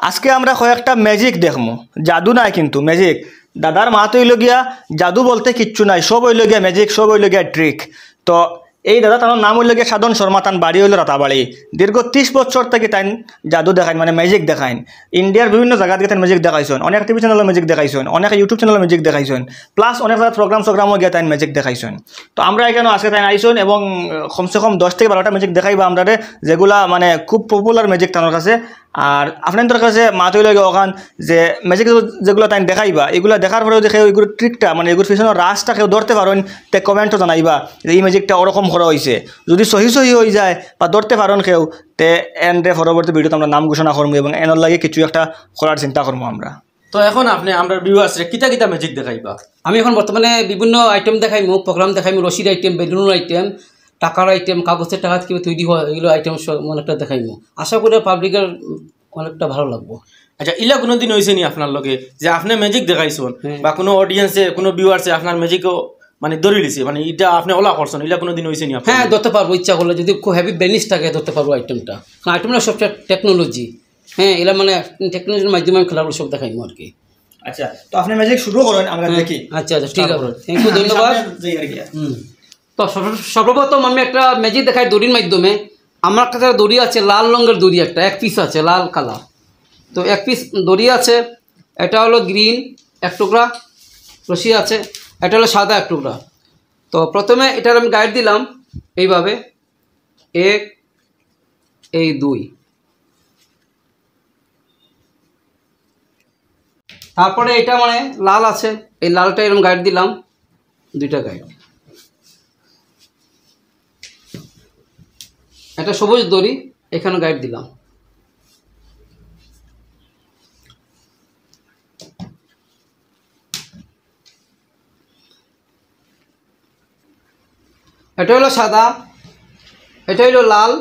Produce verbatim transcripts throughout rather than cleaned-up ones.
আজকে আমরা কয়েকটা ম্যাজিক দেখমু, জাদু নায় কিন্তু ম্যাজিক। দাদার মাত অইল গিয়া জাদু বলতে কিচ্ছু নাই, সব অইল গিয়া ম্যাজিক, সব অইল গিয়া ট্রিক। তো এই দাদা, তার নাম অইল গিয়া সাধন শর্মা, তান বাড়ি অইল রাতাবাড়ি। দীর্ঘ ত্রিশ বছর থাকি তাইন জাদু দেখাইন, মানে ম্যাজিক দেখাইন। ইন্ডিয়ার বিভিন্ন জাগাত গিয়া তাইন ম্যাজিক দেখাইছইন, অনেক টিভি চ্যানেলো ম্যাজিক দেখাইছইন, অনেক YouTube চ্যানেলো ম্যাজিক দেখাইছইন, প্লাস অনেক জাগাত প্রোগ্রাম সোগ্রামও গিয়া তাইন ম্যাজিক দেখাইছইন। তো আমরা এখানো আজকে তাইন আইছইন এবং, আহ, কমসে কম দশ থাকি বারোটা ম্যাজিক দেখাইবা আমরারে, যেগুলা মানে খুব পপুলার ম্যাজিক তানর কাছে। আর আপনাইনতর কাছে মাত অইল গিয়া অখান যে ম্যাজিক যেগুলা তাইন দেখাইবা, ইগুলা দেখার পরে যদি কেউ ইগুর ট্রিকটা, মানে ইগুর পিছনর রাজটা কেউ ধরতে পারইন, তে কমেন্টো জানাইবা যে ই ম্যাজিকটা ওরকম করা অইছে। যদি সহি সহি অইযায় বা ধরতে পারইন কেউ, তে এনরে পরবর্তী ভিডিওত আমরা নাম ঘোষণা করমু এবং এনর লাগি কিছু একটা করার চিন্তা করমু আমরা। তো এখন আপনে আমরার ভিউয়ার্সরে কিতা কিতা ম্যাজিক দেখাইবা? আমি এখন বর্তমানে বিভিন্ন আইটেম দেখাইমু, প্রোগ্রাম দেখাইমু, রশির আইটেম, বেলুনর আইটেম, টাকার আইটেম, কাগজের টাকা কিভাবে তৈরি হয়, এগুলো আইটেম সব অনেকটা দেখাইমু। আশা করি পাবলিকের অনেকটা ভালো লাগবো। আচ্ছা, ইলা কোনোদিন অইছে নি আপনার লগে যে আপনে ম্যাজিক দেখাইছইন হুম। বা কোনো অডিয়েন্সে, কোনো ভিউয়ার্সে আপনার ম্যাজিকও মানে ধরি লিছে, মানে ইটা আপনে ওলা করছইন, ইলা কোনোদিন অইছে নি আপনার হ্যাঁ, লগে? ধরতে পারবো, ইচ্ছা করলে যদি খুব হেভি ব্রেনিশ থাকে ধরতে পারবো আইটেমটা। কারণ আইটেমটা সবচেয়ে টেকনোলজি। হ্যাঁ, এলা মানে টেকনোলজির মাধ্যমে আমি খেলাগুলো সব দেখাইমু আর কি। আচ্ছা, তো আপনে ম্যাজিক শুরু করইন, আমরা হুম, দেখি। আচ্ছা, আচ্ছা, ঠিক আছে। তারপরে থ্যাংক ইউ, আমি ধন্যবাদ। সামনে যাই আর কি। হুম। তো সর্ব-, সর্বপ্রথম আমি একটা ম্যাজিক দেখাই দড়ির মাধ্যমে। আমার কাছে দড়ি আছে, লাল রঙের দড়ি একটা, এক পিস আছে, লাল কালার। তো এক পিস দড়ি আছে, এটা হলো গ্রিন এক টুকরা, রশি আছে, এটা হলো সাদা এক টুকরা। তো প্রথমে এটার আমি গাইড দিলাম এইভাবে, এক, এই দুই। তারপরে এটা মানে লাল আছে, এই লালটা এরকম গাইড দিলাম, দুইটা গাইড। একটা সবুজ দড়ি, এখানে গাইড দিলাম। এটা হলো সাদা, এটা হলো লাল,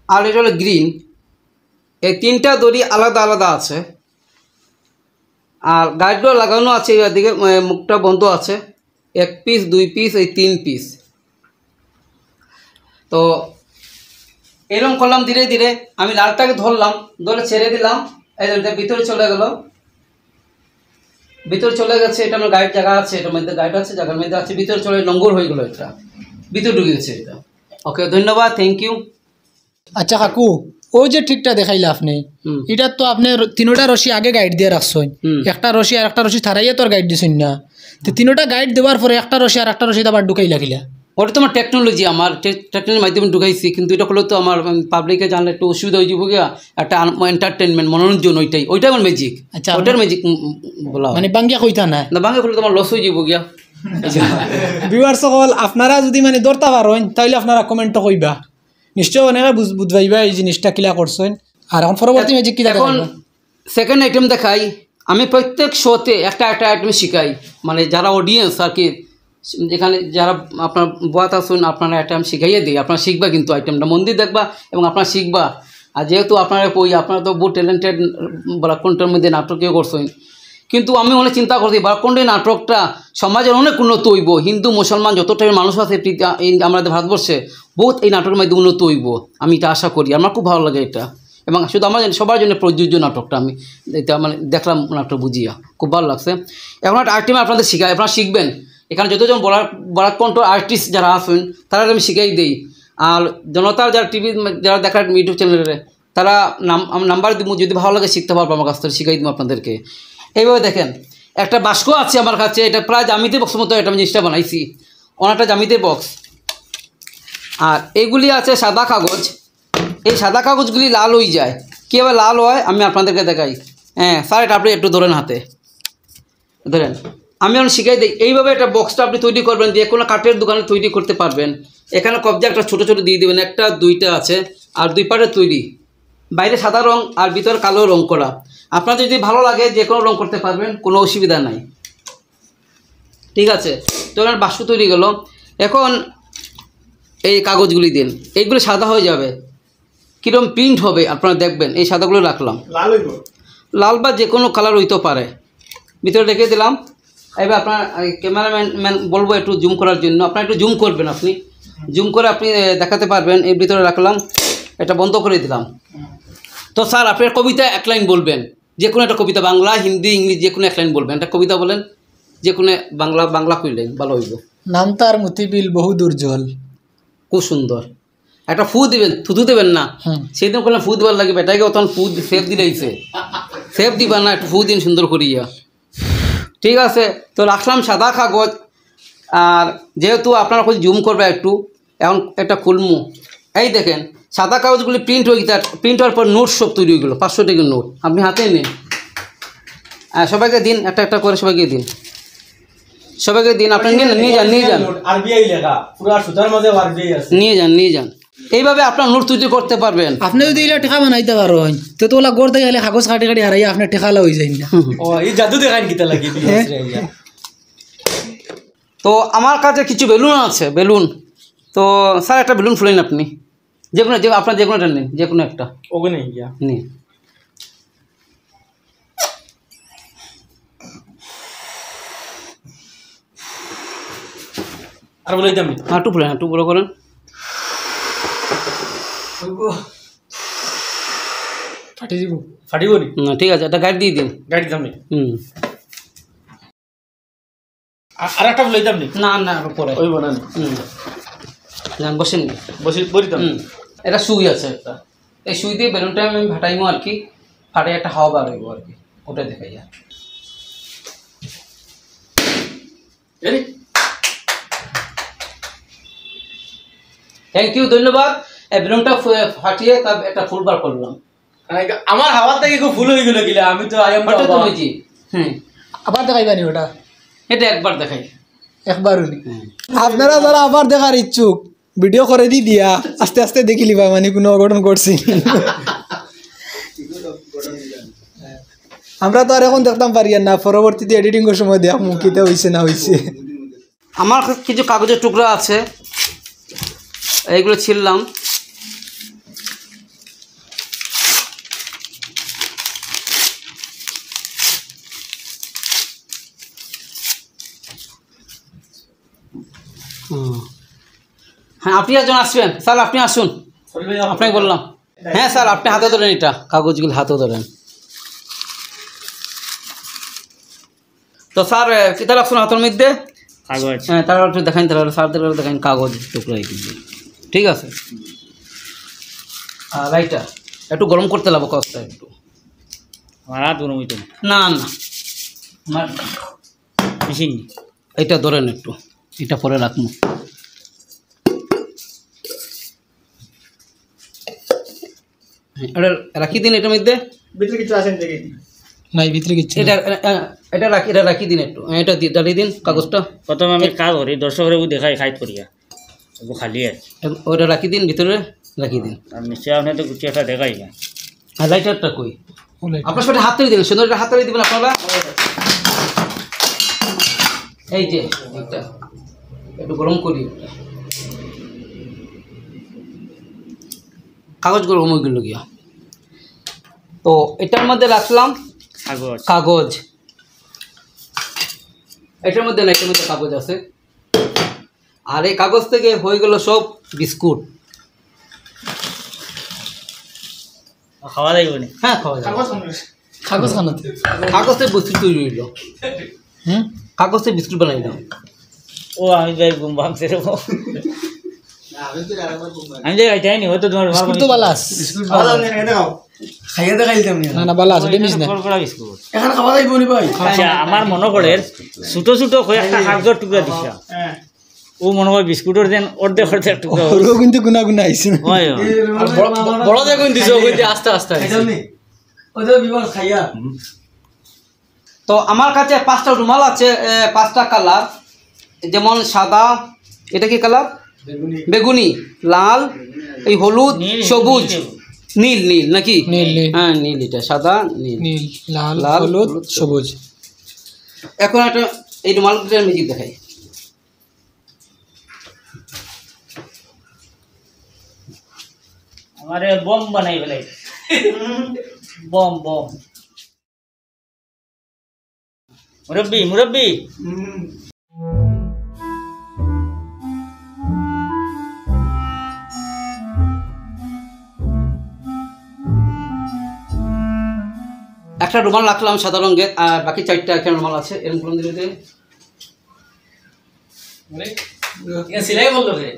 আর এটা হলো গ্রিন। এই তিনটা দড়ি আলাদা আলাদা আছে। আর গাইডগুলো লাগানো আছে, এদিকে, এ, মুখটা বন্ধ আছে। এক পিস, দুই পিস, এই তিন পিস। তো এরকম করলাম ধীরে ধীরে। আমি লালটাকে ধরলাম, ধরে ছেড়ে দিলাম, এই যে এটা ভিতরে চলে গেল, ভিতরে চলে গেছে। এটা আমার গাইড জায়গা আছে, এটার মধ্যে গাইড আছে, জায়গার মধ্যে আছে, ভিতরে চলে লঙ্গর হয়ে গেল, এটা ভিতরে ঢুকে গেছে এটা। ওকে, ধন্যবাদ, থ্যাংক ইউ। আচ্ছা কাকু, ওই যে ট্রিকটা দেখাইলা আপনে, হুম। এটা তো আপনে র-, তিনোটা রশি আগে গাইড দিয়া রাখছইন, হুম। একটা রশি আর একটা রশি ছাড়াইয়া তো আর গাইড দিছইন না। তো তিনোটা গাইড দেওয়ার পরে একটা রশি আর একটা রশিত আবার ঢুকাইলা কিলা? ওটা তো আমার টেকনোলজি, আমার টে-, টেকনোলজির মাধ্যমে ঢুকাইছি, কিন্তু এটা করলে তো আমার, উম, পাবলিকে জানলে একটু অসুবিধা হয়ে যাবো গিয়া, একটা আন-, এন্টারটেইনমেন্ট, মনোরঞ্জন, ওইটাই, ওইটাই আমার ম্যাজিক। আচ্ছা, ওটার ম্যাজিক, উম, উম, বলা হয়। মানে বাঙ্গিয়া কইতা না? না, বাঙ্গিয়া করলে তো আমার লস হয়ে যাবো গিয়া। ভিউয়ার্স সকল, আপনারা যদি মানে ধরতা পারইন, তাইলে আপনারা কমেন্টো কইবা। নিশ্চয় অনেকে বুঝ-, বুঝবাইবা এই জিনিসটা কিলা করছইন। আর এখন পরবর্তী ম্যাজিক কিলা এখন দেখাইবা? সেকেন্ড আইটেম দেখাই। আমি প্রত্যেক শোতে একটা একটা আইটেম শিখাই, মানে যারা অডিয়েন্স আর কি, যেখানে যারা আপনার বয়াত আছইন, আপনারা আইটেম শিখাইয়া দিই, আপনারা শিখবা কিন্তু আইটেমটা মন দিয়া দেখবা এবং আপনারা শিখবা। আর যেহেতু আপনারা কই, আপনারা তো বহুত ট্যালেন্টেড, বারাক কণ্ঠর মধ্যে নাটকও করছইন, কিন্তু আমি অনেক চিন্তা করছি, বারাক কণ্ঠ নাটকটা সমাজের অনেক উন্নত হইব। হিন্দু মুসলমান যত টাইপের মানুষ আছে পৃথি-, এই আমাদের ভারতবর্ষে, বহুত এই নাটকের মাধ্যমে উন্নত হইব, আমি এটা আশা করি। আমার খুব ভালো লাগে এটা, এবং শুধু আমার জন্য, সবার জন্য প্রযোজ্য নাটকটা। আমি এটা মানে দেখলাম নাটক বুঝিয়া, খুব ভালো লাগছে। এখন একটা আইটেম আপনাদের শিখাই, আপনারা শিখবেন। এখানে যতজন বরাক, বারাক কণ্ঠ আর্টিস্ট যারা আছেন, তারা আমি শিখাই দেই। আর জনতার যারা টিভি, যারা দেখার ইউটিউব চ্যানেলে, তারা নাম-, আমার নাম্বার দিব, যদি ভালো লাগে শিখতে পারবো আমার কাছ থেকে, শিখাই দিব আপনাদেরকে। এইভাবে দেখেন, একটা বাস্ক আছে আমার কাছে, এটা প্রায় জ্যামিতি বক্সের মতো একটা আমি জিনিসটা বানাইছি, অনেকটা জ্যামিতি বক্স। আর এইগুলি আছে সাদা কাগজ, এই সাদা কাগজগুলি লাল হয়ে যায়। কীভাবে লাল হয় আমি আপনাদেরকে দেখাই। হ্যাঁ স্যার, এটা আপনি একটু ধরেন হাতে, ধরেন, আমি এখন শিখাই দিই। এইভাবে একটা বক্সটা আপনি তৈরি করবেন, যে কোনো কাঠের দোকানে তৈরি করতে পারবেন। এখানে কবজা একটা ছোটো ছোটো দিয়ে দেবেন, একটা দুইটা আছে, আর দুই পার্টের তৈরি, বাইরে সাদা রং আর ভিতরে কালো রং করা। আপনাদের যদি ভালো লাগে যে কোনো রং করতে পারবেন, কোনো অসুবিধা নাই। ঠিক আছে, তো এবার বাস্ক তৈরি গেল। এখন এই কাগজগুলি দিন, এইগুলো সাদা হয়ে যাবে, কীরকম প্রিন্ট হবে আপনারা দেখবেন। এই সাদাগুলো রাখলাম, লাল হইব। লাল বা যে কোনো কালার হইতে পারে। ভিতরে রেখে দিলাম। এবার আপনার, এই, ক্যামেরাম্যান, ম্যান বলবো একটু জুম করার জন্য, আপনারা একটু জুম করবেন। আপনি জুম করে আপনি, এ, দেখাতে পারবেন। এর ভিতরে রাখলাম, এটা বন্ধ করে দিলাম। তো স্যার, আপনি কবিতা এক লাইন বলবেন, যে কোনো একটা কবিতা, বাংলা, হিন্দি, ইংলিশ, যে কোনো এক লাইন বলবেন। একটা কবিতা বলেন, যে কোনো বাংলা, বাংলা কইলেন ভালো হইব। নাম তার মতিবিল বহু দুর্জল। খুব সুন্দর। একটা ফু দিবেন, থুতু দিবেন না। হুম। সেদিন করলাম ফু দিবার লাগে, বেটাকে অতন ফু দি-, সেফ দিলাইছে। সেফ দিবা না, একটু ফু দিন সুন্দর করিয়া। ঠিক আছে, তো রাখলাম সাদা কাগজ। আর যেহেতু আপনারা কই জুম করবা একটু, এখন একটা খুলমু। এই দেখেন, সাদা কাগজগুলি প্রিন্ট হয়ে গেছে, প্রিন্ট হওয়ার পর নোট সব তৈরি হয়ে গেল, পাঁচশো টাকার নোট। আপনি হাতে নিন। হ্যাঁ, সবাইকে দিন, একটা একটা করে সবাইকে দিন। সবাইকে দিন, আপনি নিয়ে, নিয়ে যান, নিয়ে যান। আরবিআই লেখা, পুরা সুতার মাঝে আরবিআই আছে। নিয়ে যান, নিয়ে যান। এইভাবে আপনার নোট তৈরি করতে পারবেন। আপনি যদি এলা টেকা বানাইতা পারইন, তে তো ওলা গড় থাকি খালি কাগজ কাটি কাটি হারাইয়া আপনার টেকালা হয়ে যায় না। হুম। ও, এই জাদু দেখাইন কিতা লাগি? হ্যাঁ। তো আমার কাছে কিছু বেলুন আছে, বেলুন। তো স্যার, একটা বেলুন ফুলাইন আপনি। যে কোনো, যে, আপনার যে কোনো একটা নিন, যে কোনো একটা। ওখানে গিয়া। নিন। আর বলে দিতাম। হ্যাঁ, একটু ফুলাইন, একটু বড় করেন। ফাটি দিব। ফাটিব নি? না, ঠিক আছে, একটা গাইড দিয়ে দিন। গাইড দিতাম নি? হুম। আ-, আর একটা ফুলাইতাম নি? না, না, আর পরে। ওই বানান। হুম। না, বসেন নি। বসি, বলিতাম। হুম। এটা সুই আছে একটা। এই সুই দিয়ে বেলুনটা আমি ফাটাইমু আর কি, ফাটে একটা হাওয়া বার হইব আর কি, ওটা দেখাই আর। এই। Thank you, ধন্যবাদ। এই বেলুনটা ফু-, ফাটিয়ে তার একটা ফুল বার করলাম। আরে, আমার হাওয়া থেকে খুব ফুল হয়ে গেল কিলা, আমি তো আই এম ওটা তো অবাক। হয়েছি। হুম। আবার দেখাইবা নি ওটা? এটা একবার দেখাই। একবার উনি। হুম। আপনারা যারা আবার দেখার ইচ্ছুক, ভিডিও করে দি দিয়া আস্তে আস্তে দেখিলিবা, মানে কোনো অঘটন ঘটছে। আমরা তো আর এখন দেখতাম পারি আর না, পরবর্তীতে এডিটিং এর সময় দেখমু কিতা হইছে না হইছে। আমার কাছে কিছু কাগজের টুকরা আছে, এইগুলো ছিললাম। হুম। হ্যাঁ, আপনি একজন আসবেন, স্যার, আপনি আসুন। আপনাকে বললাম। হ্যাঁ, স্যার, আপনি হাতে ধরেন, এটা কাগজগুলো হাতে ধরেন। তো স্যার, এ, কিতা রাখছেন হাতের মধ্যে? কাগজ। হ্যাঁ, তারা একটু দেখাইন, তারা স্যারদের দেখাইন, কাগজ টুকরা এই দিকে। ঠিক আছে। আর লাইটার একটু গরম করতে লাগবো কস্তা একটু। আমার হাত গরম হইতো না। না, না। আমার মেশিন। এটা ধরেন একটু, এটা পরে রাখবো। এটা রাখি দিন এটার মধ্যে। ভিতরে কিছু আছে দেখি। নাই, ভিতরে কিচ্ছু এটা, নাই। এ, এ, এটা রাখি, এটা রাখি দিন একটু। এটা দি-, ডালি দিন কাগজটা। প্রথমে আমি কাজ করি, দর্শকরে দেখাই, খাইত করিয়া। এগু খালি আছে। এ, ওটা রাখি দিন, ভিতরে রাখি দিন। আর নিচে আপনি তো কিছু একটা দেখাই না। আর লাইটারটা কই? ও লাইটার। আপনার সাথে হাত তুলে দিবেন, সুন্দর একটা হাত তুলে দিবেন আপনারা। এই যে, একটা, একটু গরম করি। কাগজ গরম হয়ে গেল গিয়া। তো এটার মধ্যে রাখলাম কাগজ। কাগজ। এটার মধ্যে না, এটার মধ্যে কাগজ আছে। আর এই কাগজ থেকে হয়ে গেল সব বিস্কুট। খাওয়া যাইব নি? হ্যাঁ, খাওয়া যাবে। কাগজ খানো। কাগজ খানো তো। কাগজ থেকে বিস্কুট তৈরি হইল। হুম? কাগজ থেকে বিস্কুট বানাইলাম। ও, আমি যাই ঘুম ভাঙছে রে বাবা। আমি যাই, এটাই নি, হয়তো তোমার বিস্কুট তো বালা আছে। বিস্কুট বালা আছে। খাইয়া দেখাইতাম নি। না, না, বালা আছে, ডেমিজ না। কড়কড়া বিস্কুট। এখন খাওয়া যাইব নি ভাই? আচ্ছা, আমার মনে করে ছোট ছোট কয়েকটা কাগজের টুকরা দিছিলাম। হ্যাঁ। ও মনে হয় বিস্কুটের যেন অর্ধেক অর্ধেক টুকরা। ওরও কিন্তু গুনা গুনা আইছে না। হয়, হয়। আর বড়, বড়, বড় যে কোন দিছে, ওই যে আস্তে আস্তে আইছে। এটা নি? ওই যে বিমল খাইয়া। হুম। তো আমার কাছে পাঁচটা রুমাল আছে, এ, পাঁচটা কালার, যেমন সাদা, এটা কি কালার? বেগুনি। বেগুনি, লাল, এই হলুদ, নীল, সবুজ। নীল। নীল, নীল নাকি? নীল, নীল। হ্যাঁ, নীল এটা, সাদা, নীল। নীল, লাল, লাল, হলুদ, হলুদ, সবুজ। এখন একটা এই রুমালটা ম্যাজিক দেখাই। আমারে বম বানাই ফেলাই। Bomb, bomb. মুরব্বি, মুরব্বি। একটা রুমাল রাখলাম সাদা রঙের, আর বাকি চারটা একটা রুমাল আছে, এরকম করে দিলে দে। আরে, এ সেলাই বললো রে।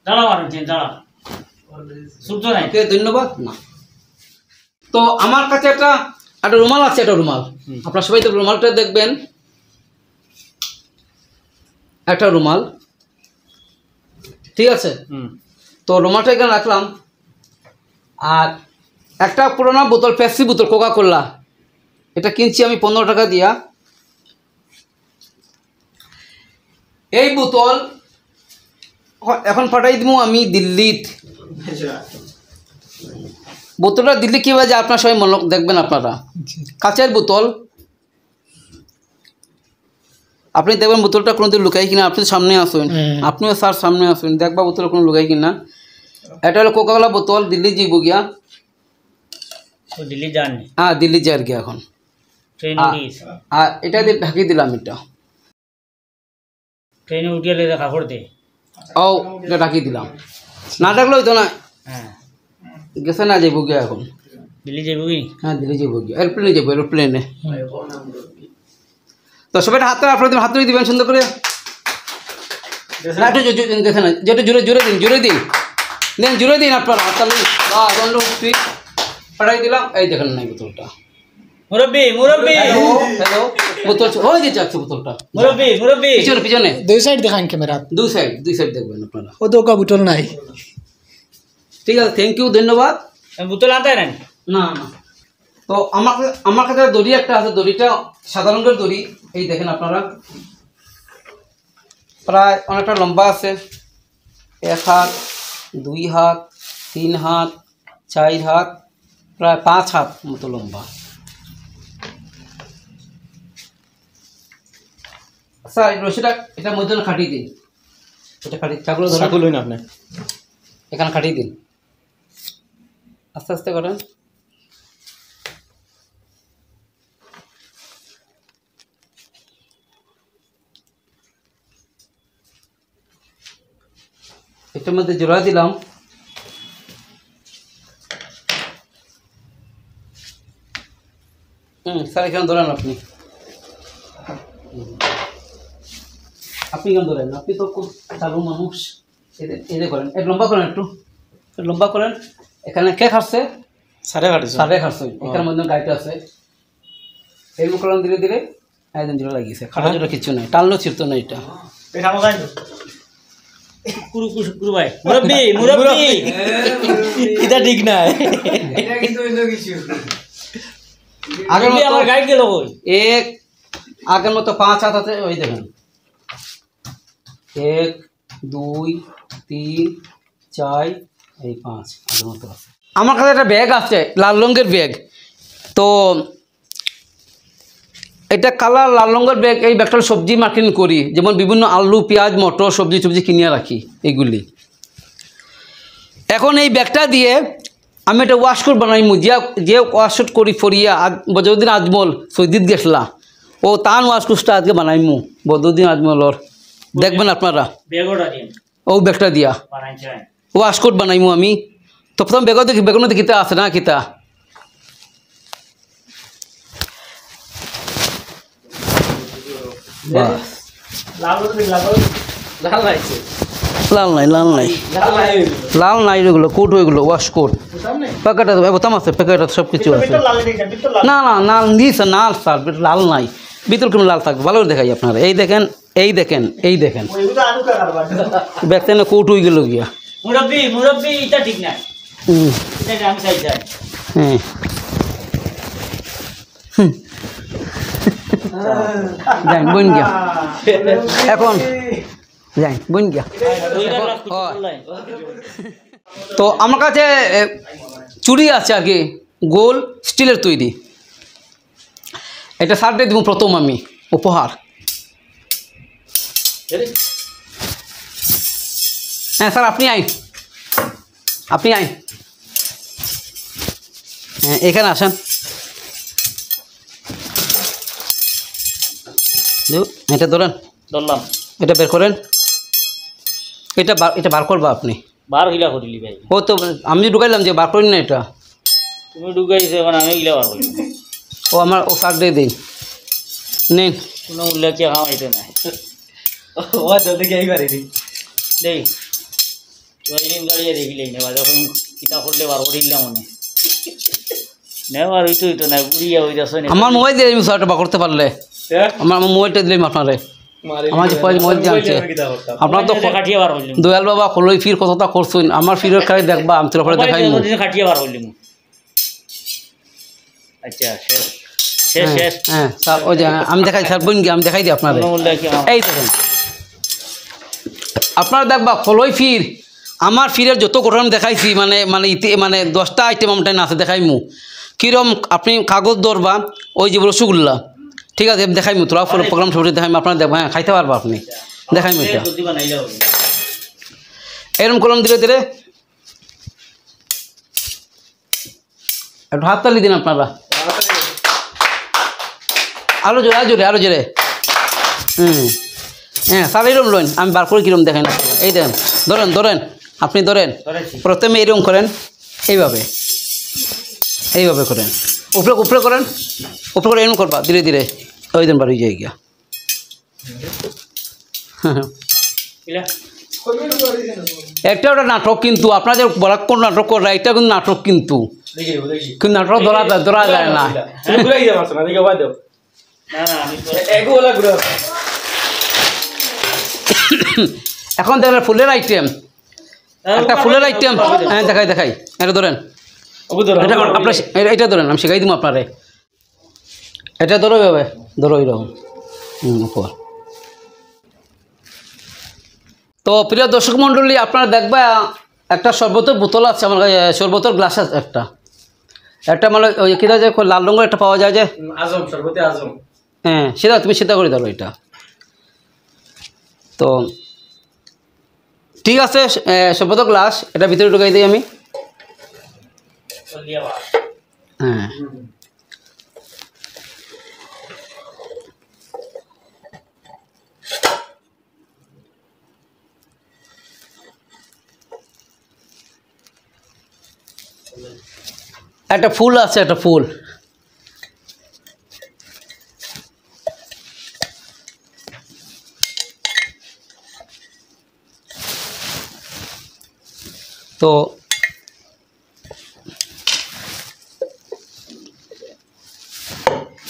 দাঁড়াও, আর দিন, দাঁড়াও। শুদ্ধ নাই। ওকে, ধন্যবাদ। না, তো আমার কাছে একটা, একটা রুমাল আছে, একটা রুমাল। হুম। আপনারা সবাই তো রুমালটা দেখবেন, একটা রুমাল, ঠিক আছে? হুম। তো রুমালটা এখানে রাখলাম। আর একটা পুরোনো বোতল, পেপসি বোতল, কোকা কোলা, এটা কিনছি আমি পনেরো টাকা দিয়া। এই বোতল হ-, এখন পাঠাই দিমু আমি দিল্লিত। বোতলটা দিল্লি কি বাজে আপনারা সবাই মনে দেখবেন আপনারা। জি। কাচের বোতল। আপনি দেখবেন বোতলটা কোনোদিন লুকাই কিনা, আপনি সামনে আসুন। হুম। আপনিও স্যার সামনে আসুন, দেখবা বোতল কোনো লুকাই কিনা। এটা হলো কোকা কোলা বোতল, দিল্লি যাইবো গিয়া। ও দিল্লি যাননি? হ্যাঁ, দিল্লি যার গিয়া এখন। ট্রেন আ-, উঠিস। আর এটা দিয়ে ঢাকি দিলাম এটা। ট্রেনে উঠিয়ে লেগে কাপড় দে। ও, এটা ঢাকি দিলাম। না ঢাকলে হইতো না। হ্যাঁ। গেছে না, যাইবো গিয়া এখন। দিল্লি যাইবো কি? হ্যাঁ, দিল্লি যাইবো গিয়া। এরোপ্লেনে যাইবো, এরোপ্লেনে। তো সবাই হাত, আপনারা দিবেন, হাত তুলে দিবেন সুন্দর করে। না, একটু জো-, জো-, গেছে না। যেটা জোরে, জোরে দিন, জোরে দিন। দেন, জোরে দিন আপনারা। হাততালি। বাহ, দণ্ড উঠছি। পাঠাই দিলাম। এই দেখেন না এই বোতলটা। মুরব্বি, মুরব্বি। Hello, hello. বোতল ছ-, ওই যে যাচ্ছে বোতলটা। মুরব্বি, মুরব্বি। পিছনে, পিছনে। দুই সাইড দেখান ক্যামেরা। দুই সাইড, দুই সাইড দেখবেন আপনারা। ও তো ওকা বোতল নাই। ঠিক আছে, thank you, ধন্যবাদ। আমি বোতল আনতে পারেন? না, না। তো আমার, আমার কাছে দড়ি একটা আছে, দড়িটা সাদা রঙের দড়ি। এই দেখেন আপনারা, প্রায় অনেকটা লম্বা আছে। এক হাত, দুই হাত, তিন হাত, চার হাত, প্রায় পাঁচ হাত মতো লম্বা। আচ্ছা, এই রশিটা এটা মধ্যে খাটিয়ে দিন। এটা খাটি, চাকুলো ধরেন। চাকু লই না আপনি। এখানে খাটিয়ে দিন। আস্তে আস্তে করেন। এটার মধ্যে জোড়া দিলাম। হুম, স্যার, এখানে ধরেন আপনি। হুম। আপনি এখানে ধরেন, আপনি তো খুব চালু মানুষ। এই যে, এই যে করেন, একটু লম্বা করেন, একটু, একটু লম্বা করেন। এখানে কে খাচ্ছে? স্যারে খাচ্ছে। স্যারে খাচ্ছে। ও। এখানে মধ্যে গাইড আছে। এই মুখ করলাম ধীরে ধীরে। একদম জোরে লাগিয়েছে, খাটা হ্যাঁ। জোরে কিচ্ছু নাই, টানলেও ছিঁড়তো না এটা। এটা আমার গাইড। কুরু, কুরু, কুরু ভাই। মুরব্বি, মুরব্বি। এটা ঠিক নাই। এটা কিন্তু অন্য কিছু। আগের মুরব্বি, মতো আমার গাইড গেল কই? এক, আগের মতো পাঁচ হাত আছে, ওই দেখেন। এক, দুই, তিন, চার, এই পাঁচ, আগের মতো আছে। আমার কাছে একটা ব্যাগ আছে, লাল রঙের ব্যাগ। তো এটা কালার লাল রঙের ব্যাগ, এই ব্যাগটা সবজি মার্কেটিং করি, যেমন বিভিন্ন আলু, পেঁয়াজ, মটর, সবজি টবজি কিনিয়া রাখি এইগুলি। এখন এই ব্যাগটা দিয়ে আমি একটা ওয়াশকোট বানাইমু, যে, যে ওয়াশকোট করি ফরিয়া আজ বদরুদ্দিন আজমল সৌদিত গেছলা, ও তান ওয়াশকোটটা আজকে বানাইমু বদরুদ্দিন আজমলর। দেখবেন আপনারা। ব্যাগটা দিন। ও ব্যাগটা দিয়া। বানাইছে। ওয়াশকোট বানাইমু আমি। তো প্রথম ব্যাগও দেখি, ব্যাগর মধ্যে কিতা আছে না কিতা। বাস। লাল হলুদ, লাল হলুদ। লাল নাই। লাল নাই, লাল নাই। লাল নাই। লাল নাই ওগুলো, কোট ওইগুলো, ওয়াশকোট। বোতাম নেই? প্যাকেট আছে, বোতাম আছে, প্যাকেট আছে, সব কিছু ভিতর, আছে। ভিতর লাল নেই, ভিতর লাল। না, না, না, নিচে লাল, স্যার, লাল নাই। ভিতর কোনো লাল থাকবে? ভালো করে দেখাই আপনারা। এই দেখেন, এই দেখেন, এই দেখেন। ওই, ওগুলো আলু কাটার বাদ। ব্যাগ থেকে কোট হয়ে গেল গিয়া। মুরব্বি, মুরব্বি, এটা ঠিক না। হুম। এটা আমি চাই, চাই। হ্যাঁ। হুম। যাই, বইন গিয়া। এখন যাই, বইন গিয়া। ওই এখন, রাখ, ও। তো আমার কাছে, এ, চুড়ি আছে আর কি, গোল স্টিলের তৈরি। এটা স্যাররে দিব প্রথম আমি উপহার। হ্যাঁ স্যার, আপনি আইন, আপনি আইন। হ্যাঁ, এখানে আসেন। দেও, এটা ধরেন। ধরলাম। এটা বের করেন। এটা বার, এটা বার করবা আপনি। বার হইলা করিলি ভাই। ও তো আমি ঢুকাইলাম যে বার করেন না এটা। তুমি ঢুকাইছো, এখন আমি ইলা বার করি। ও আমার, ও কার্ড দিয়ে দিন, নিন। কোনো উল্লেখ কি কামাইতো না। ও জলদি গিয়ে পারে নি। দেই। তুই দিন গাড়ি দেখিলে না, বাজার কোন কিতা করলে বার করিলাম মনে। না, বার হইতো হইতো না, ঘুরিয়া হই যাচ্ছে না। আমার মোবাইল দিয়ে আমি ছয়টা বার করতে পারলে। হ্যাঁ? আমার, আমার মোবাইলটা দিলাম আপনারে। আমার যে পয়সা মোবাইল জানছে। আপনারা তো মোবাইল দিয়ে কাটিয়ে বার করলাম। দয়াল বাবা, কলই ফির কতটা করছইন, আমার ফিরের খালি দেখবা, আমি তোর পরে মোবাইল দেখাইমু। দিয়ে কাটিয়ে বার করলাম। আচ্ছা, শেষ। শেষ, হ্যাঁ, শেষ। হ্যাঁ, স্যার, ওই যে আমি দেখাই, স্যার, বোন গিয়ে আমি দেখাই দিই আপনারে। কোনো মূল্য কি আমার? এই দেখেন। আপনারা দেখবা, কলই ফির, আমার ফিরের যত ঘটনা দেখাইছি, মানে, মানে, ইতি-, মানে, দশটা আইটেম আমার টাইম আছে, দেখাইমু। কিরম আপনি কাগজ ধরবা, ওই যে রসগোল্লা, ঠিক আছে, দেখাইমু, তোরা ফলো প্রোগ্রাম সব দেখাইমু, আপনারা দেখবা, হ্যাঁ, খাইতে পারবা আপনি, দেখাইমু এটা। যদি বানাইলে হবে। এরম কলম ধীরে ধীরে একটু হাততালি দিন আপনারা। আরো জোরে, আরো জোরে, আরো জোরে। হুম। হ্যাঁ, স্যার, এরম লইন, আমি বার করে কিরম দেখাই না। এই দেন, ধরেন, ধরেন, আপনি ধরেন। ধরেছি। প্রথমে এরম করেন, এইভাবে, এইভাবে করেন, উপরে, উপরে করেন, উপরে করে এরম করবা ধীরে ধীরে, ওই দেন বার হয়ে যায় গিয়া। ইলা। একটা ওটা নাটক, কিন্তু আপনাদের বরাক কোন নাটক কররা, এটা কিন্তু নাটক কিন্তু। দেখি, দেখি। কিন্তু নাটক ধরা যায়, ধরা যায় না। তুমি ঘুরাই দিতে পারছো না, দেখি, ওবা দেও। না, না, আমি তো এগো ওলা ঘুরা। এখন দেখেন ফুলের আইটেম। হ্যাঁ, একটা ওটা ফুলের আইটেম। হ্যাঁ, দেখাই, দেখাই। এটা ধরেন। ওগো ধরো, এটা ওগো ধরো। আপনার, এটা, এটা ধরেন, আমি শিখাই দিমু আপনারে। এটা ধরো এইভাবে, ধরো এইরকম। হুম, উপর। তো প্রিয় দর্শক মণ্ডলী, আপনারা দেখবা একটা শরবতের বোতল আছে আমার কাছে, শরবতের গ্লাস আছে একটা। একটা মানে ওই কিতা যে লাল রঙের একটা পাওয়া যায় যে। হুম, আজম, শরবতে আজম। হ্যাঁ, সেটা তুমি সেটা করে ধরো এটা। তো ঠিক আছে, এ, শরবতের গ্লাস এটা ভিতরে ঢুকাই দিই আমি। হ্যাঁ। একটা ফুল আছে, একটা ফুল। তো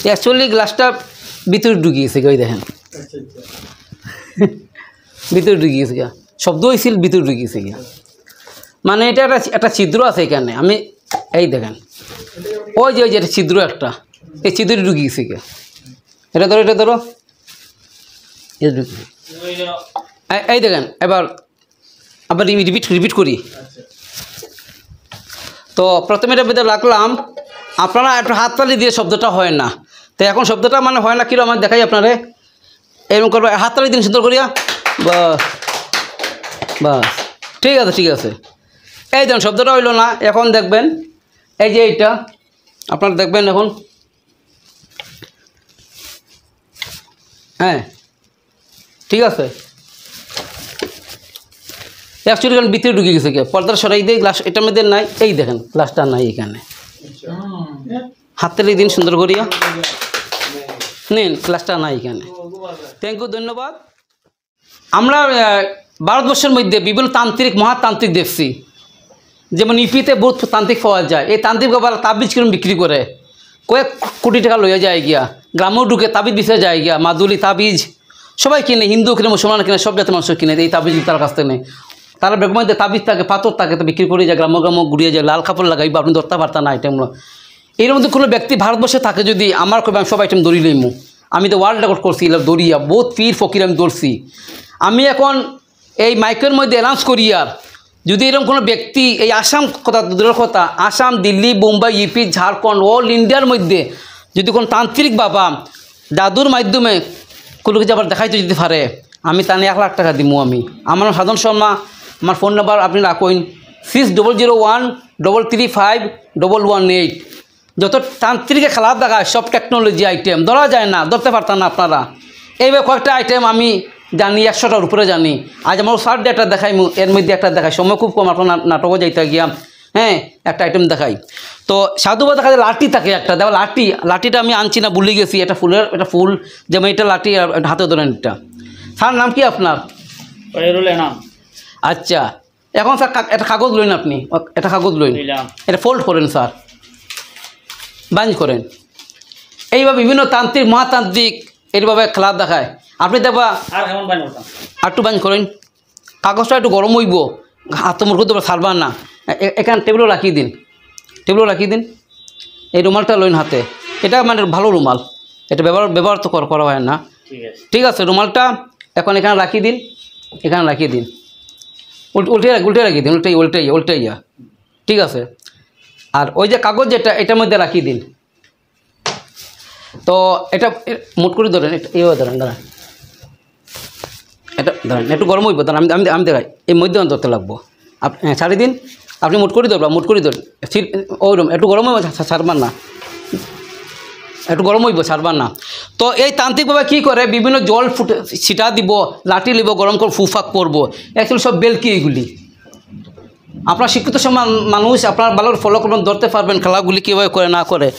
অ্যাকচুয়ালি গ্লাসটা ভিতরে ঢুকি গেছে গি, ওই দেখেন। আচ্ছা, আচ্ছা। ভিতরে ঢুকি গেছে গি। শব্দ হয়েছিল, ভিতরে ঢুকি গেছে গি। মানে এটা একটা, একটা ছিদ্র আছে এখানে। আমি এই দেখেন, ওই যে, ওই যে একটা ছিদ্র একটা, এই ছিদ্রে ঢুকি গেছে গি। এটা ধরো, এটা ধরো, এই ঢুকি। এই, এই দেখেন, এবার আবার রি-, রিপিট, রিপিট করি। তো প্রথমে এটা ভিতরে রাখলাম, আপনারা একটু হাততালি দিয়ে শব্দটা হয় না। তো এখন শব্দটা মানে হয় না কিরকম, আমি দেখাই আপনারে। এরকম করবে, হাততালি দিন সুন্দর করিয়া। বাহ, বাহ, ঠিক আছে, ঠিক আছে। এই দেখেন, শব্দটা হইলো না। এখন দেখবেন, এই যে এইটা, আপনারা দেখবেন এখন। হ্যাঁ, ঠিক আছে। অ্যাকচুয়ালি কারণ ভিতরে ঢুকি গেছে গি, পর্দা সরাই দিয়ে গ্লাস এটার মধ্যে নাই। এই দেখেন, গ্লাসটা নাই এখানে। হাততালি দিন সুন্দর করিয়া। নিন, গ্লাসটা নাই এখানে। থ্যাংক ইউ, ধন্যবাদ। আমরা, আহ, ভারতবর্ষের মধ্যে বিভিন্ন তান্ত্রিক, মহাতান্ত্রিক দেখছি, যেমন ইউপিতে বহুত তান্ত্রিক পাওয়া যায়। এই তান্ত্রিক বাবার তাবিজ কিরম বিক্রি করে, কয়েক কোটি টাকা লইয়া যায় গিয়া, গ্রামও ঢুকে তাবিজ বেচা যায় গিয়া, মাদুলি তাবিজ সবাই কিনে, হিন্দু কিনে, মুসলমান কিনে, সব জাতের মানুষ কিনে এই তাবিজ তার কাছ থেকে নেয়। তারা বেগমদের তাবিজ থাকে, পাথর থাকে, তো বিক্রি করে যায়, গ্রামো গ্রামো ঘুরিয়ে যায়, লাল কাপড় লাগাইবা, আপনি ধরতে পারতা না আইটেমগুলো। এর মধ্যে কোনো ব্যক্তি ভারতবর্ষে থাকে যদি, আমার কইবা, আমি সব আইটেম ধরি লইমু। আমি তো ওয়ার্ল্ড রেকর্ড করছি, এগুলো ধরিয়া, বহুত পীর ফকির আমি ধরছি। আমি এখন এই মাইকের মধ্যে অ্যানাউন্স করি, আর যদি এরকম কোনো ব্যক্তি এই আসাম, কথা দূরের কথা, আসাম, দিল্লি, বোম্বাই, ইউপি, ঝাড়খণ্ড, অল ইন্ডিয়ার মধ্যে যদি কোনো তান্ত্রিক বাবা জাদুর মাধ্যমে কোনো কিছু আবার দেখাইতে যদি পারে, আমি তানে এক লাখ টাকা দিমু। আমি, আমার নাম সাধন শর্মা, আমার ফোন নাম্বার আপনি Rakhine, six double zero one double three five double one eight. যত তান্ত্রিকে খেলা দেখায়, সব টেকনোলজি আইটেম ধরা যায় না, ধরতে পারতাম না আপনারা। এইভাবে কয়েকটা আইটেম আমি জানি, একশোটার উপরে জানি। আজ আমার স্যার একটা দেখাইমু, এর মধ্যে একটা দেখাই, সময় খুব কম, আপনার না-, নাটকও যাইতে গিয়া। হ্যাঁ, একটা আইটেম দেখাই। তো সাধু বাবা দেখা যায় লাঠি থাকে একটা, দেখো লাঠি, লাঠিটা আমি আনছি না, ভুলে গেছি। এটা ফুলের, এটা ফুল, যেমন এটা লাঠি, আর এটা হাতে ধরেন এটা। স্যার, নাম কি আপনার? খয়রুল এনাম। আচ্ছা, এখন স্যার কা-, একটা কাগজ লইন আপনি, ও, একটা কাগজ লইন, নিলাম। এটা ফোল্ড করেন স্যার, বাঞ্জ করেন। এইভাবে বিভিন্ন তান্ত্রিক, মহাতান্ত্রিক এইভাবে খেলা দেখায়। আপনি দেখবা আর কেমন বাঞ্জ করতাম? আর একটু বাঞ্জ করেন। কাগজটা একটু গরম অইবো, হাতো মুঠো ধরবা, ছাড়বা না। এ-, এ-, এখান টেবিলো রাখি দিন, টেবিলো রাখি দিন। এই রুমালটা লইন হাতে, এটা মানে ভালো রুমাল, এটা ব্যবহার, ব্যবহার তো কর-, করা হয় না। ঠিক আছে। ঠিক আছে, রুমালটা এখন এখানে রাখি দিন, এখানে রাখি দিন। উল্ট-, উল্টে রাখ-, উল্টে রাখি দিন, উল্টে, উল্টে, উল্টে ইয়া। ঠিক আছে, আর ওই যে কাগজ যেটা, এটার মধ্যে রাখি দিন। তো এটা এ, মুট করে ধরেন, এটা এইভাবে ধরেন, দাঁড়ান। এটা ধরেন, একটু গরম অইবো, দাঁড়ান, আমি, আমি, আমি দেখাই, এই মধ্যে ধরতে লাগবো। আপ-, হ্যাঁ, ছাড়ি দিন, আপনি মুট করে ধরবা, মুট করে ধরেন। ফির ওই রকম একটু গরম অইবো, ছা-, ছাড়বার না, একটু গরম অইবো, ছাড়বার না। তো এই তান্ত্রিকভাবে কি করে, বিভিন্ন জল ফুটে, ছিটা দিব, লাঠি লিব, গরম করে ফুফাক করবো। অ্যাকচুয়ালি সব বেলকি এইগুলি। আপনারা শিক্ষিত সমাজ মানুষ, আপনারা ভালো ফলো করবেন, ধরতে পারবেন খেলাগুলি কীভাবে করে না করে।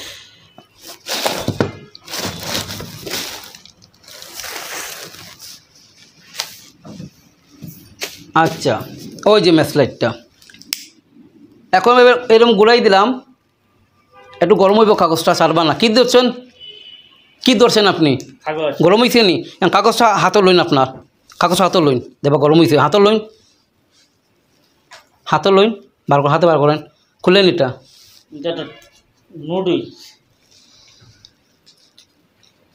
আচ্ছা, ওই যে ম্যাচ লাইটটা, এখন এবার এরকম ঘুরাই দিলাম, একটু গরম অইবো, কাগজটা ছাড়বা না। কি ধরছেন, কি ধরছেন আপনি? কাগজ। গরম অইছে নি? এখন কাগজটা হাতো লইন আপনার, কাগজটা হাতো লইন, দেখবা গরম অইছে, হাতো লইন। হাতে লইন, বার করে, হাতে বার করেন, খুলেন এটা। এটা তো নোট অইছে।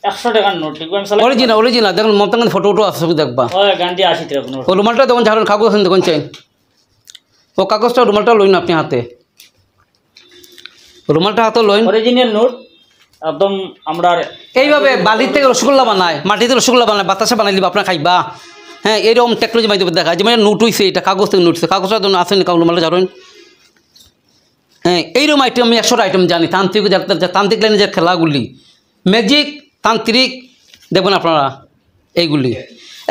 একশো টাকার নোট, লিখবেন সালা। Original, original. দেখুন, মমতা গান্ধী ফটো উটো আছে, সব দেখবা। ওই গান্ধী আশি টাকার নোট। ও রুমালটা দেখুন, ঝাড়ুন, কাগজ আছে দেখুন, চেন। ও কাগজটা, রুমালটা লইন আপনি হাতে। রুমালটা হাতে লইন। অরিজিনাল নোট, একদম আমরা এইভাবে বালির থেকে রসগোল্লা বানায়, মাটিতে রসগোল্লা বানায়, বাতাসে বানাই দিবা, আপনারা খাইবা। হ্যাঁ, এইরকম টেকনোলজি মাধ্যমে দেখা যায়, যেমন নোট অইছে, এটা কাগজ থেকে নোট অইছে, কাগজটা ধরুন আছে না, কাগজ রুমালটা ঝাড়ুন। হ্যাঁ, এইরকম আইটেম আমি একশোটা আইটেম জানি, তান্ত্রিক, যা-, যা-, তান্ত্রিক লাইনে যে খেলাগুলি, ম্যাজিক, তান্ত্রিক, দেখবেন আপনারা এইগুলি।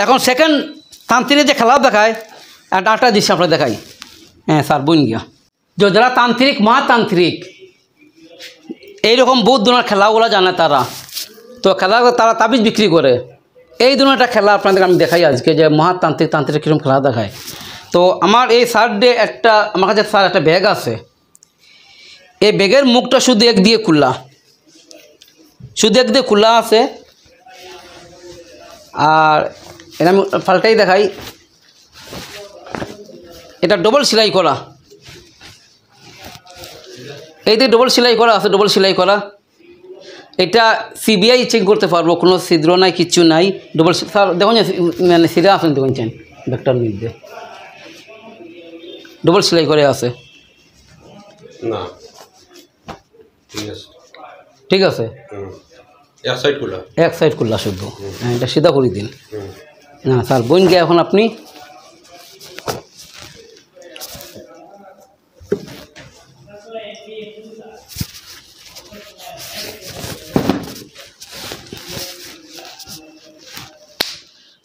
এখন সেকেন্ড তান্ত্রিক যে খেলা দেখায়, একটা, একটা দৃশ্য আপনারা দেখাই। হ্যাঁ, স্যার, বইন গিয়া। যে যারা তান্ত্রিক, মহাতান্ত্রিক, এইরকম বহুত ধরনের খেলাগুলা জানে তারা। তো খেলা তারা তাবিজ বিক্রি করে। এই ধরনের একটা খেলা আপনাদের আমি দেখাই আজকে, যে মহাতান্ত্রিক, তান্ত্রিক কীরকম খেলা দেখায়। তো আমার এই স্যার ডে একটা, আমার কাছে স্যার একটা ব্যাগ আছে। এই ব্যাগের মুখটা শুধু এক দিয়ে খুললা, শুধু এক দিয়ে খোলা আছে। আর এটা আমি পাল্টাই দেখাই, এটা ডবল সেলাই করা, এই যে ডবল সেলাই করা আছে, ডবল সেলাই করা। এটা সিবিআই চেক করতে পারবো, কোনো ছিদ্র নাই, কিচ্ছু নাই। ডবল সে-, স্যার, দেখুন যে, মানে, সিরা আছে, দেখুন চেন, ব্যাগটার মধ্যে ডবল সেলাই করে আছে। না, ঠিক আছে। ঠিক আছে? হুম। এক সাইড খোলা। এক সাইড খোলা শুধু। হুম। হ্যাঁ, এটা সিধা করে দিন। হুম। না, স্যার, বইন গিয়া এখন আপনি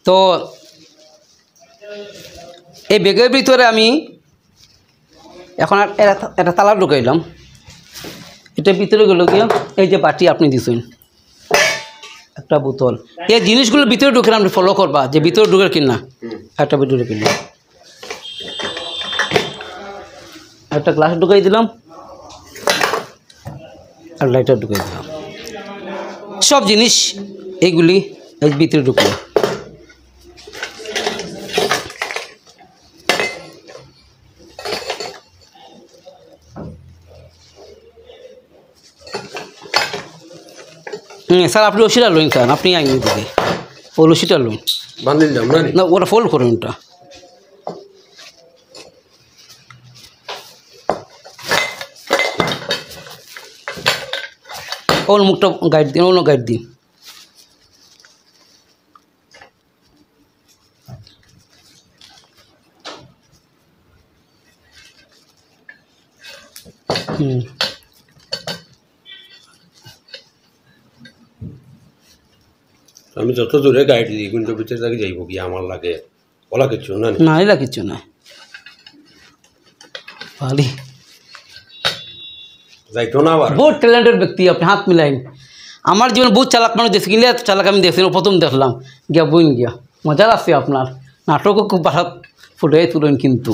তো এই ব্যাগের ভিতরে আমি এখন আর এটা, এটা তালা ঢুকাইলাম। এটা ভিতরে গেল গিয়া এই যে বাটি আপনি দিছেন, একটা বোতল, এই জিনিসগুলো ভিতরে ঢুকে আপনি ফলো করবা যে ভিতরে ঢুকে কি না। হুম। একটা ভিতরে ঢুকে না। একটা গ্লাস ঢুকাই দিলাম, আর লাইটার ঢুকাই দিলাম। সব জিনিস এইগুলি এই ভিতরে ঢুকলো। হুম, স্যার, আপনি রশিটা লইন, স্যার, আপনি আইন দিকে। ও রশিটা লইন। বান্ধিল যাম না নি? না, ওটা ফোল্ড করুন ওটা। ওর মুখটা গাইড দিন, অন্য গাইড দিন। হুম। আমি যত জোরে গাইড দিই, কিন্তু ভিতরে থাকি যাইব কি আমার লাগে, ওলা কিচ্ছু না নি? না, এলা কিচ্ছু না। পালি। যাইতো না আবার। বহুত ট্যালেন্টেড ব্যক্তি, আপনি হাত মিলাইন। আমার জীবনে বহুত চালাক মানুষ দেখছি, কিন্তু এত চালাক আমি দেখছি না, প্রথম দেখলাম। গিয়া বইন গিয়া, মজা লাগছে আপনার নাটকও খুব ভালো ফুটে তুলেন। কিন্তু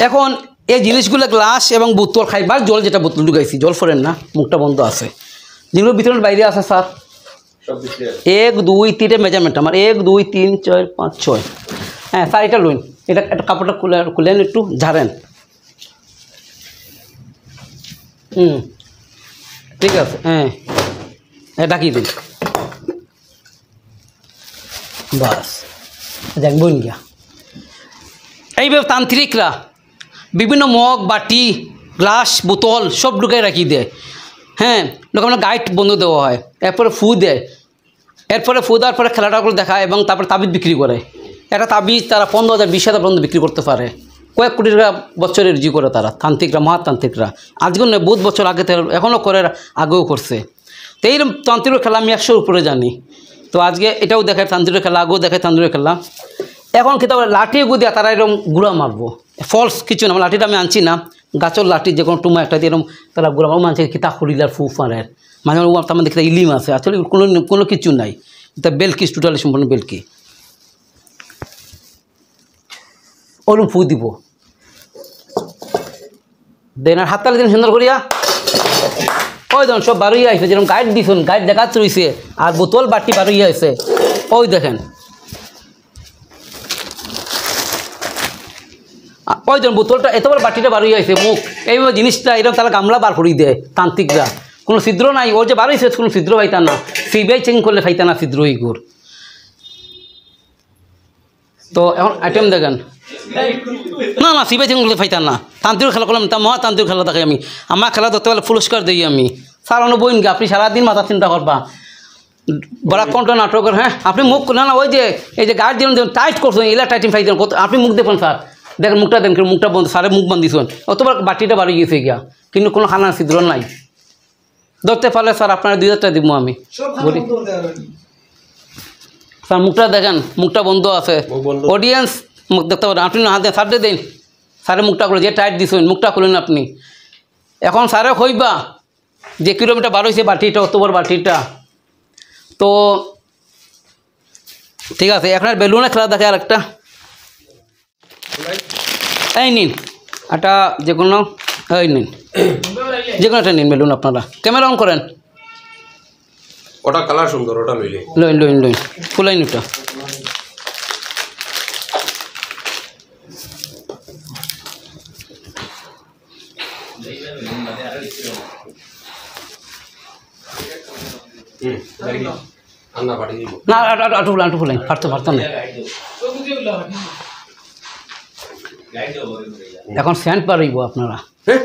এখন এই জিনিসগুলো, গ্লাস এবং বোতল, খাইবার জল, যেটা বোতল ঢুকাইছি, জল ফোরেন না, মুখটা বন্ধ আছে, যেগুলো ভিতরে বাইরে আছে স্যার। সব ভিতরে আছে। এক, দুই, তিনটে মেজারমেন্ট আমার, এক, দুই, তিন, চার, পাঁচ, ছয়। হ্যাঁ স্যার, এটা লইন, এটা একটা কাপড়টা খুলে, খুলেন, একটু ঝাড়েন। হুম, ঠিক আছে। হ্যাঁ, এটা কি দিন? বাস, দেখবেন গিয়া। এইভাবে তান্ত্রিকরা বিভিন্ন মগ, বাটি, গ্লাস, বোতল সব ঢুকাই রাখি দেয়। হ্যাঁ, ওখানে গাইট বন্ধ দেওয়া হয়, এরপরে ফু দেয়, এরপরে ফু দেওয়ার পরে খেলাটা করে দেখায় এবং তারপরে তাবিজ বিক্রি করে। একটা তাবিজ তারা পনেরো হাজার, বিশ হাজার পর্যন্ত বিক্রি করতে পারে। কয়েক কোটি টাকা বছরে রুজি করে তারা, তান্ত্রিকরা, মহাতান্ত্রিকরা। আজকে নয়, বহুত বছর আগে থেকে এখনও করে, আগেও করছে। তো এইরকম তান্ত্রিক খেলা আমি একশোর উপরে জানি। তো আজকে এটাও দেখে তান্ত্রিক খেলা, আগেও দেখে তান্ত্রিক খেলা। এখন কিতা বলে, লাঠি এগু দিয়া তারা এরকম গুড়া মারবো, ফলস কিছু না, আমার লাঠিটা আমি আনছি না, গাছের লাঠি যে কোনো টুমা একটা দিয়ে এরকম তারা গুড়া মারবো, মানষে কিতা খুলিলার ফু ফারের, মানে ও তার মধ্যে কিতা ইলিম আছে, আসলে কোনো, কোনো কিছু নাই। এটা বেলকি, টোটালি সম্পূর্ণ বেলকি। ওরম ফু দিব। দেন আর হাততালি দিন সুন্দর করিয়া। ওই দেখুন, সব বারইয়া আইছে, যেরকম গাইট দিছুন, গাইট দেখা রইছে, আর বোতল বাটি বারইয়া আইছে। ওই দেখেন, আ, ওই দেখুন, বোতলটা এত বড়, বাটিটা বারইয়া আইছে, মুখ। এইভাবে জিনিসটা এরকম তারা গামলা বার করি দেয় তান্ত্রিকরা। কোনো ছিদ্র নাই, ওর যে বারইছে কোনো ছিদ্র পাইতা না, সিবিআই চেকিং করলে পাইতা না ছিদ্র ইগুর। তো এখন আইটেম দেখেন। না, না, সিবিআই চেকিং করলে পাইতা না। তান্ত্রিক খেলা করলাম, তা মহাতান্ত্রিক খেলা দেখে আমি। আমার খেলা ধরতে পারলে পুরস্কার দেই আমি। স্যার, অনু বইন গা, আপনি সারাদিন মাথা চিন্তা করবা। বারাক কণ্ঠ নাটকের, হ্যাঁ, আপনি মুখ, না, না, ওই যে, এই যে গার্ড দিলাম, যেমন টাইট করছেন, এলা টাইটিং ফাইট দিলাম, কত, আপনি মুখ দেখবেন স্যার। দেখেন মুখটা, দেখেন মুখটা বন্ধ, স্যারের মুখ বান্ধিছেন। অতবার বাটিটা বাড়ি গেছে গিয়া, কিন্তু কোনো খানা ছিদ্র নাই। ধরতে পারলে স্যার, আপনার দুই হাজার টাকা দিব আমি। সব খানা বলি। বন্ধ করে দেওয়া হয়নি। স্যার, মুখটা দেখেন, মুখটা বন্ধ আছে। মুখ বন্ধ। অডিয়েন্স মুখ দেখতে পারেন, আপনি না হাতে স্যাররে দিন। স্যারের মুখটা খুলে, যে টাইট দিছেন, মুখটা খুলেন আপনি। এখন স্যারে কইবা যে কিলোমিটার বার হইছে বাটিটা, অত বড় বাটিটা। তো ঠিক আছে, এখন বেলুনে খেলা দেখে আর একটা। এই নিন, একটা যে কোনো, এই নিন, যে কোনো একটা নিন বেলুন আপনারা। ক্যামেরা অন করেন। ওটা কালার সুন্দর, ওটা মিলে। লইন, লইন, লইন, ফুলাইন ওটা। হুম, দেখি। আন্না ফাটি দিব। না, আটু, আটু, আটু ফুলাইন, আটু ফুলাইন, ফাটতো, ফাটতো না। এখন সেন্ট বার হইব আপনারা। হ্যাঁ?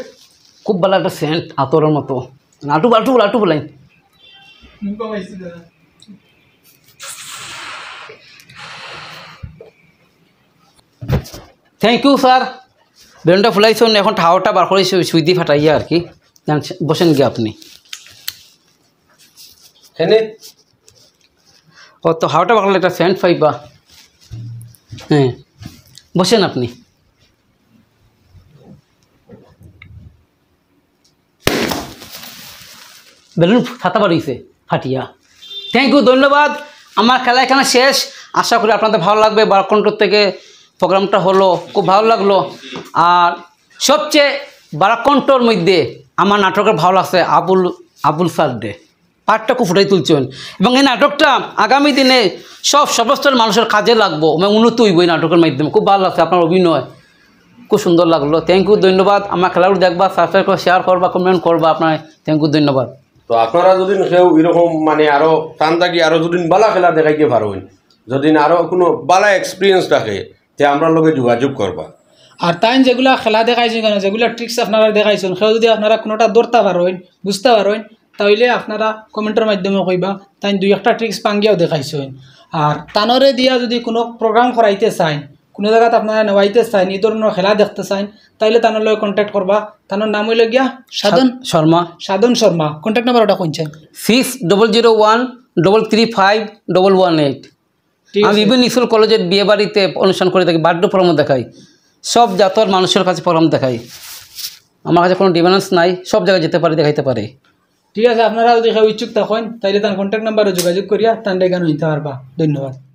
খুব ভালো একটা সেন্ট, আতরের মতো। আটু, আটু, আটু ফুলাইন। Thank you sir. বেলুনটা ফুলাইছন, এখন হাওয়াটা বার করে সু-, সুই দিয়ে ফাটাইয়া আর কি। জান-, বসেন গিয়া আপনি। এনে? ও তো হাওয়াটা বার করলে একটা সেন্ট পাইবা। হ্যাঁ, বসেন আপনি। বেলুন ফাটা বার হইছে ফাটিয়া। থ্যাংক ইউ, ধন্যবাদ। আমার খেলা এখানে শেষ। আশা করি আপনাদের ভালো লাগবে। বারাক কণ্ঠ থেকে প্রোগ্রামটা হলো, খুব ভালো লাগলো। আর সবচেয়ে বারাক কণ্ঠর মধ্যে আমার নাটকের ভালো লাগছে আবুল, আবুল স্যার ডে। পার্টটা খুব ফুটাই তুলছেন। এবং এই নাটকটা আগামী দিনে সব সর্বস্তরের মানুষের কাজে লাগবো, মানে উন্নত হইব এই নাটকের মাধ্যমে। খুব ভালো লাগছে আপনার অভিনয়, খুব সুন্দর লাগলো। থ্যাংক ইউ, ধন্যবাদ। আমার খেলাগুলো দেখবা, সাবস্ক্রাইব করবা, শেয়ার করবা, কমেন্ট করবা। আপনার থ্যাংক ইউ, ধন্যবাদ। তো আপনারা যদি কেউ এরকম মানে আরো চান থাকি আরো যদি ভালা খেলা দেখাইতে পারইন, যদি আরো কোনো ভালা এক্সপিরিয়েন্স থাকে, তে আমরার লগে যোগাযোগ করবা। আর তাইন যেগুলা খেলা দেখাইছইন কেন, যেগুলা ট্রিক্স আপনারা দেখাইছইন, কেউ যদি আপনারা কোনোটা ধরতা পারইন, বুঝতা পারইন, তাইলে আপনারা কমেন্টর মাধ্যমে কইবা। তাইন দুই একটা ট্রিক্স পাঙ্গিয়াও দেখাইছইন। আর তানরে দিয়া যদি কোনো প্রোগ্রাম করাইতে চাইন, কোনো জাগাত আপনারা নেওয়াইতে চাইন, এই ধরনের খেলা দেখতে চাইন, তাইলে তানর লগে কন্ট্যাক্ট করবা। তানর নাম হইল গিয়া সাধন সাধ-, শর্মা। সাধন শর্মা। কন্ট্যাক্ট নাম্বার ওটা কোন চাই? Six double zero one double three five double one eight. ঠিক আমি আছে। বিভিন্ন স্কুল কলেজের বিয়ে বাড়িতে অনুষ্ঠান করে থাকি, বার্থডে প্রোগ্রাম দেখাই, সব জাতর মানুষের কাছে প্রোগ্রাম দেখাই। আমার কাছে কোনো ডিমান্ডস নাই, সব জায়গায় যেতে পারি, দেখাইতে পারি। ঠিক আছে, আপনারা যদি কেউ ইচ্ছুক থাকইন, তাইলে তান কন্ট্যাক্ট নাম্বারো যোগাযোগ করিয়া তানরে গান নিতা পারবা। ধন্যবাদ।